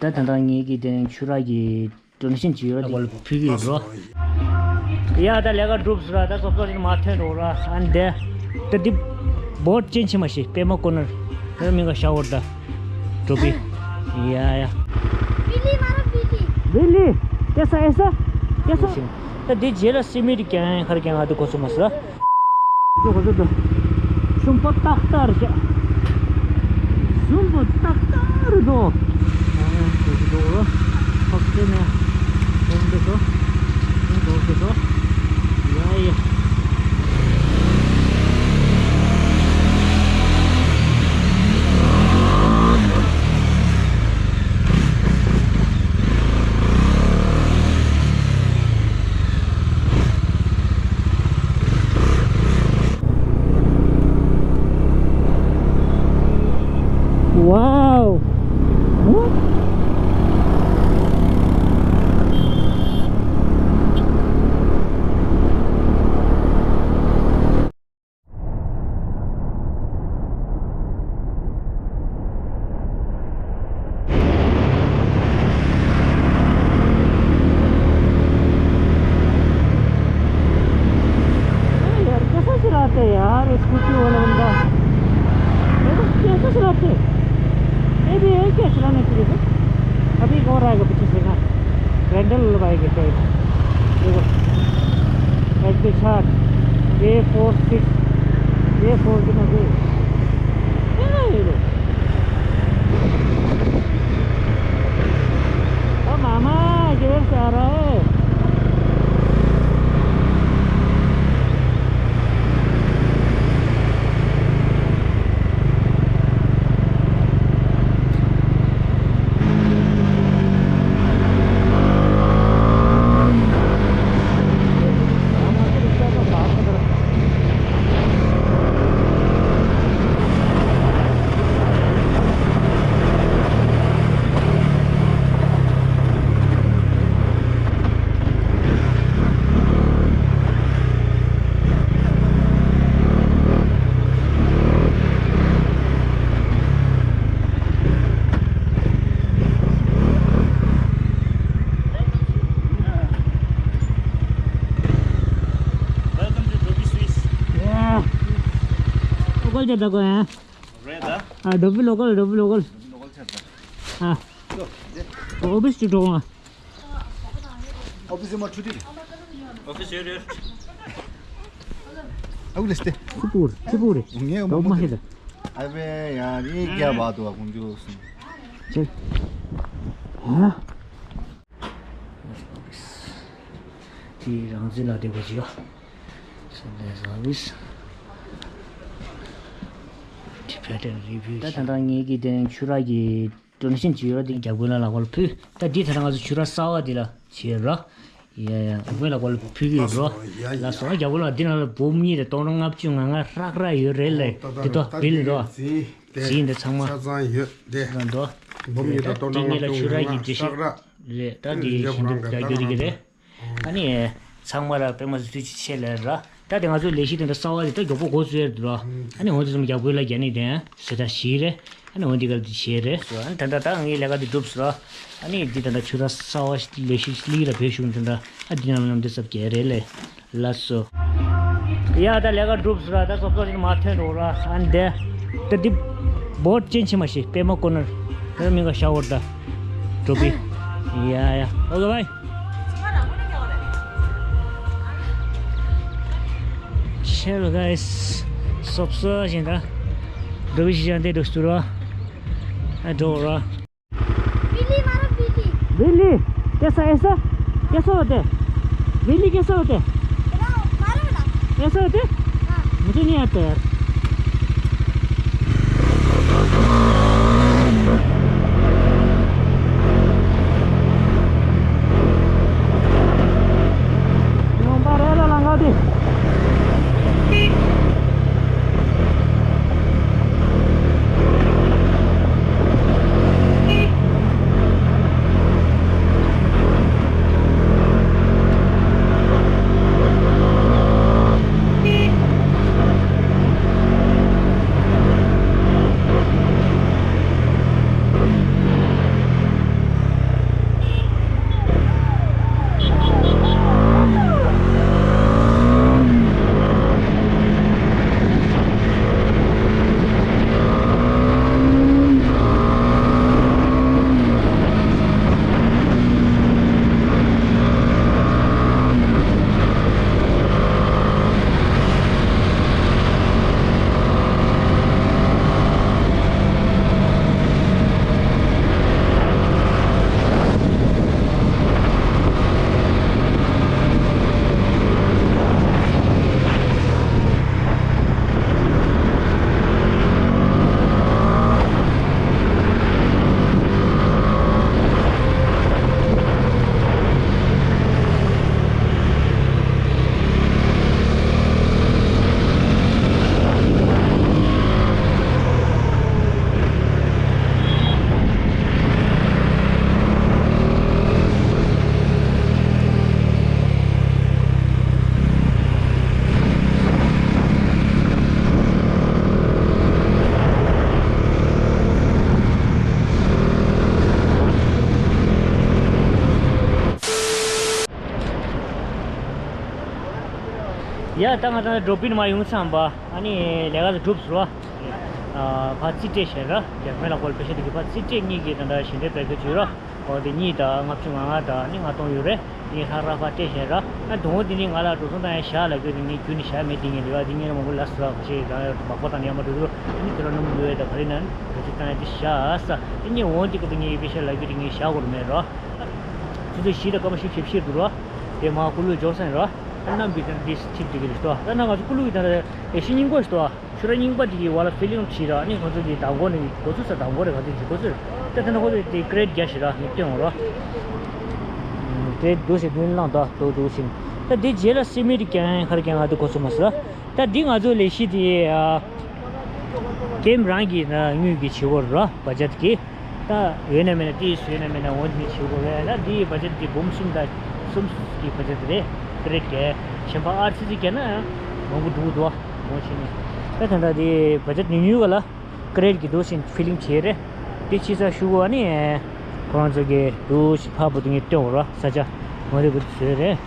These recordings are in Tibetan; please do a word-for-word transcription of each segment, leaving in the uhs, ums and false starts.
ད་ད་ལྟ་ངེད་ཀྱི་དེ་ཆུ་རགས་ཀྱི་ཌོ་ནེ་ཤན་བྱེད་ཡོད་ར། དེ་ཕུལ་གྱི་ཡོད་རོ། ཡ་ད་ལས་ཀ་འགྲུབ་སོང་ར། ད་སོབ་སོབ་ཞིག་མ་ཐོན་འགྲོ་ར། ཨ་འདི་ད་འདི་བོ་ཊི་ཅན་ཆེ་མ་ཤེས་པད་མ་ཀོ་ནར། ད་མིང་ག་ཤ་བོར་ད་འགྲོ་པི། ཡ་ཡ། བི་ལི་མ་ར་བི་ལི། བི་ལི། ཨེ་ས་ཨེ་ས་ཨེ་ས། ད་འདི་རྗེས་ལ་སི་མི་རི་ཀན་ཁར་ཀན་ང་དུ་གོ་སོ་མ་ས། ཟུམ་པོ་ཏག་ཏག་རེད་ཤག་ཟུམ་པོ་ཏག་ཏག་རེད་དོ། ཨ་ཡ་ཟུམ་པོ་ཏག་ཏག་རེད་དོ། ཡ་ཡ། Wow. यार, कैसा चलाते हैं यार स्कूटी वाला बंदा? ये तो कैसे चलाते हैं? ये भी है क्या चलाने के लिए? अभी एक और आएगा पीछे से ना, हैंडल लगाएगा शायद। देखो, एक भी छाट, ए फोर सिक्स, ए फोर के ना दे। क्या है ये लोग? ओ मामा, जोर से आ रहा है। Welcome to Dobi Swiss. Yeah. Local ᱪེ་ད་གོ་ཡ། རེད་ད། ཨ་ཌོ་བི་ལོ་ཀལ། ཌོ་བི་ལོ་ཀལ། ཌོ་བི་ལོ་ཀལ་ཆེ་ད། ཨ། ཨོ་ཕི་སི་ཊུ་ཌོ་ཨ། ཨོ་ཕི་སི་མ་ཆུ་ཏི། ཨོ་ཕི་སི་ཡོད་རེད། ཨ་ཝུ་ལེ་སྟེ། ཁུ་པུར་ཁུ་པུར་རེད། ངས་ཨོ་མ་ཧེ་ད། ཨ་བེ་ཡ་རི་རྒྱ་བ་དུ་ཨ་ཁུང་ཇུ་སུ། ཅེ། ཧ། དེ་རང་བཙན་ལ་བསྡད་པ་ཅིག་ཡོད། སེམས་ལས་བཟང་བིས། Tibetan Review ད་ད་ལྟ་ངེད་ཀྱི་དེ་ཆུ་རགས་ཀྱི་ཌོ་ནེ་ཤན་བྱེད་ཡོད་ར། དེ་རྒྱ་དཔོན་ལ་ལག་པར་ཕུལ། ད་འདི་ད་ལྟ་ང་ཚོ་ཆུ་རགས་གསར་པ་འདི་ལ་བྱེད་ར། ཡ་ཡ། རྒྱ་དཔོན་ལག་པར་ཕུལ་གྱི་ཡོད་ར། ལགས་སོ། རྒྱ་དཔོན་ལགས། འདི་ནང་ལ་འབུམ་གཉིས་དང་སྟོང་ཕྲག་ལྔ་བཅུ་ང་ལྔ་ཧྲག་ཧྲག་ཡོད་རེད་ལེ། འདི་དོ་བིལ་འདི་དོ། རྫིང་འདི་ཚང་མ་ཆ་ཚང་ཡོད་དེ། འདི་འདི་ངེད་ལ་ཆུ་རགས་ཀྱི་འགྲེལ་བཤད་རེད། ད་འདི་ཞིབ་འཇུག་རྒྱག་རྒྱུ་རེད་ཀྱི་རེད། ཨ་ནི་ཚང་མ་ལ་པད་མ་བཟོ་དུས་ཆེད་ལས་ར། ད་དེ་ང་ཚོའི་ལས་གཞི་དེ་འདྲ་གསར་པ་དེ་ད་མགྱོགས་པོ་འགོ་བཙུགས་ཡ་རེད་ར། ཨ་ནི་འོ་དེ་ཚོ་རྒྱ་དཔོན་ལ་རྒྱ་ནི་དེ་ཟེར་ད་ཞིག་རེད། ཨ་ནི་འོ་འདི་ག་དེ་བྱས་རེད། ཨ་ནི་ད་ད་ད་ངའི་ལས་ཀ་དེ་གྲུབ་སོང་ར། ཨ་ནི་འདི་ད་ད་ཆུ་རགས་གསར་པ་ལས་གཞི་ལི་ར་བེད་ཤུགས་དེ་འདྲ་ཨ་འདི་ནམ་ནམ་དེ་ཚབ་རྒྱག་རེད་ལེ། ལགས་སོ། ཡ་ད་ལས་ཀ་འགྲུབ་སོང་ར། ད་སོབ་སོབ་ཞིག་མ་ཐོན་འགྲོ་ར། ཨ་འདི་ད་འདི་བོ་ཊི་ཅན་ཆེ་མ་ཤེས་པད་མ་ཀོ་ནར། ད་མིང་ག་ཤ་བོར་ད་འགྲོ་པི། ཡ་ཡ། ཨོ་ཀེ་བྷའི། Hello guys, སོབ་སོབ་ཞིག་ད་འགྲོ་པི་ཞིག་ཅང་དེ་འགྲོ་སུ་ར། ཨ་འགྲོ་ར། बिल्ली मारो, बिल्ली। बिल्ली? कैसा, ऐसा? कैसा होता है? बिल्ली कैसा होता है? मारो, मारो ना। ऐसा होता है? हाँ। मुझे नहीं आता यार। ཡ་ད་ང་ད་འགྲོ་པིན་མ་ཡོང་ཚང་པ་ཨ་ནི་ལས་ཀ་ལ་གྲུབ་ཟེར་བ། ཨ་ཕ་རྩིས་སྤྲད་བྱས་ར་རྒྱ་སྨན་ལ་ཀོལ་པེ་ཤ་དེ་གི་ཕ་རྩིས་སྤྲད་གཉིས་ཀྱི་ད་ད་ཞིང་འབྲས་སྤེལ་གི་བྱོས་ར། འོ་དེ་གཉིས་དང་ལྔ་བཅུ་ང་ལྔ་དང་ནི་ལྔ་སྟོང་ཡོད་རེད། ངས་ལྷག་ར་ཕ་སྤྲད་བྱས་ར། ཨ་དུང་འོ་དེ་ནི་ང་ལ་འགྲོ་སོང་བཏང་ཡ་བཞག་ལབ་རྒྱུ་དེ་ངས་རྒྱུ་ནི་བཞག་མེད་དེ་ངས་ལས་ཀ་དེ་ངས་མང་པོ་ལ་ཟེར་བ་ག་ཤེས་ད་མག་པ་དང་ཡ་མ་འགྲོ་དུས་ཨ་ནི་དེ་ར་ནམ་ཡོད་ཡ་ད་ག་རེ་ན་འགྲོ་སོང་བཏང་ཡ་དེ་བཞག་ས་དེ་ངས་འོ་དེ་གི་དེ་ངས་པེ་ཤ་ལབ་རྒྱུ་དེ་ངས་བཞག་དགོས་མེད་ར། ཆུ་ཚོད་བཞི་དང་སྐར་མ་བཞི་བཅུ་ཞེ་བཞི་འདུག་ར། དེ་མ་ཀུ་ལུ་འབྱོར་སོང་ར། ཨ་ནམ་བི་ཀན་དིས་ཐིབ་དེ་གི་རེད་ཤོ། ད་ན་ང་ཚོ་ཀུ་ལུ་གི་ད་ལེ་ཤི་རྙིང་པ་ཞིག་འདུག་ཤུ་ར་རྙིང་པ་དེ་གི་བ་ལ་ཕི་ལིང་བྱས་ར་ཨ་ནི་ཁོ་ཚོ་གི་དང་པོ་ནི་གོ་ཚུལ་ས་དང་པོ་རེད་ག་དེ་གི་གོ་ཚུལ། ད་ད་ན་ཁོ་ཚོ་དེ་ཀ་རེད་རྒྱ་ཞིག་ར་ངས་སྟོན་འོང་ར། དེ་འདུག་སེ་དུན་བླངས་ད་དོ་འདུག་སེ། ད་དེ་རྗེས་ལ་སི་མི་དེ་ཀྱང་ཁར་ཀྱང་ང་དེ་གོ་ཚུལ་མ་ཟེར་ར། ད་འདི་ང་ཚོ་ལས་གཞི་དེ་ཨ། ཀེམ་རང་གི་ན་དངུལ་གྱི་བྱེད་སྒོ་ར་བ་ཇེཊ་གི་ད་ཡོད་ན་མེད་ན་དེ་ཡོད་ན་མེད་ན་འོ་འདི་བྱེད་སྒོ་རེད་ན་འདི་བ་ཇེཊ་དེ་འབུམ་གསུམ་དང་གསུམ་གྱི་བ་ཇེཊ་རེད། ཀ་རེད་གས་གཞན་པ་ཨར་སི་སི་གས་ན་མང་པོ་འདུག་འདུག་མོ་བྱས་ནས་ད་ད་ད་དེ་བ་ཇེཊ་ཉུང་ཉུང་ག་ལ་ཀ་རེད་གི་འདུག་སེ་ཕི་ལིང་བྱས་རེད། དེ་ཕྱི་ས་ཤུ་གུ་ཨ་ནི་ཁོ་རང་ཚོ་གི་འདུག་སེ་ཕ་བུ་དུ་ངས་སྟོན་འོང་ར་ས་ཆ་ངོ་རེ་བུ་དུ་བཟོས་རེད།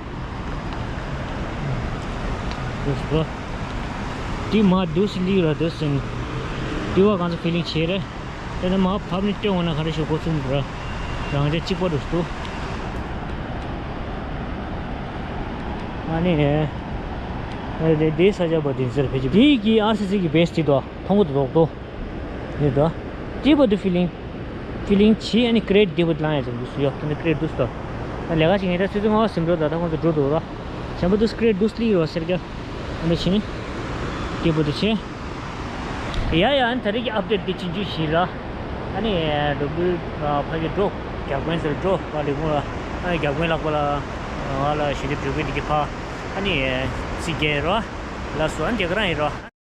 དེ་མ་འདུག་སེ་ལིག་ར་འདུག་སེ་ནི། དེ་བ་གང་ཚོ་ཕི་ལིང་བྱས་རེད། དེ་ནི་མ་བབས་ནི་སྟོན་འོང་ན་ག་རེ་ཞིག་གོ་ཚུགས་འདུག་ར། རང་ཅག་གཅིག་པ་འདུག་སེ་འདུག་ཨ་ནི། ཨ་དེ་དེ་ས་ཆ་བ་དེ་ཟེར་ཕེ་ཅི་དེ་གི་ཨར་སི་སི་གི་བེ་སི་དེ་དོ་མཐོང་གི་འདུག་དོ། ཡོད་དོ། དེ་བ་དུ་ཕི་ལིང་། ཕི་ལིང་བྱས་ཨ་ནི་ཀ་རེད་དེ་བ་དུ་ལང་ཡ་ཚོ་འདུག་སེ་ཡོད་དེ་ནི་ཀ་རེད་འདུག་སེ་དོ། ད་ལས་ཀ་ཅིག་ངས་ད་ཚོད་ཚོད་ང་བ་སེམས་འགྲོ་ད་ད་ཁོང་ཚོ་འགྲོ་འདུག་ར། གཞན་པ་དུ་ཀ་རེད་འདུག་སེ་ལིག་རོ་ཟེར་ག་ཨ་ནི་བྱས་ནི། དེ་བ་དུ་བྱས། ཡ་ཡ་ཨ་ནི་ད་རེས་ཀྱི་ཨབ་ཌེཊ་འདི་ཆུང་ཆུང་ཞིག་ར། ཨ་ནི་འགྲོ་དགོས་ཕ་གི་འགྲོ། རྒྱ་དགོན་ཟེར་འགྲོ་ཕ་ལི་མོ་ལ། ཨ་ནི་རྒྱ་དགོན་ལག་པ་ལ། ང་ལ་ཞི་བདེ་འགྲོ་དགོས་འདི་གི་ཕ། ཨ་ནི་སི་རྒྱལ་ར། ལ་སུ་ཨ་ནི་རྒྱ་ག་རང་ཡིན་ར།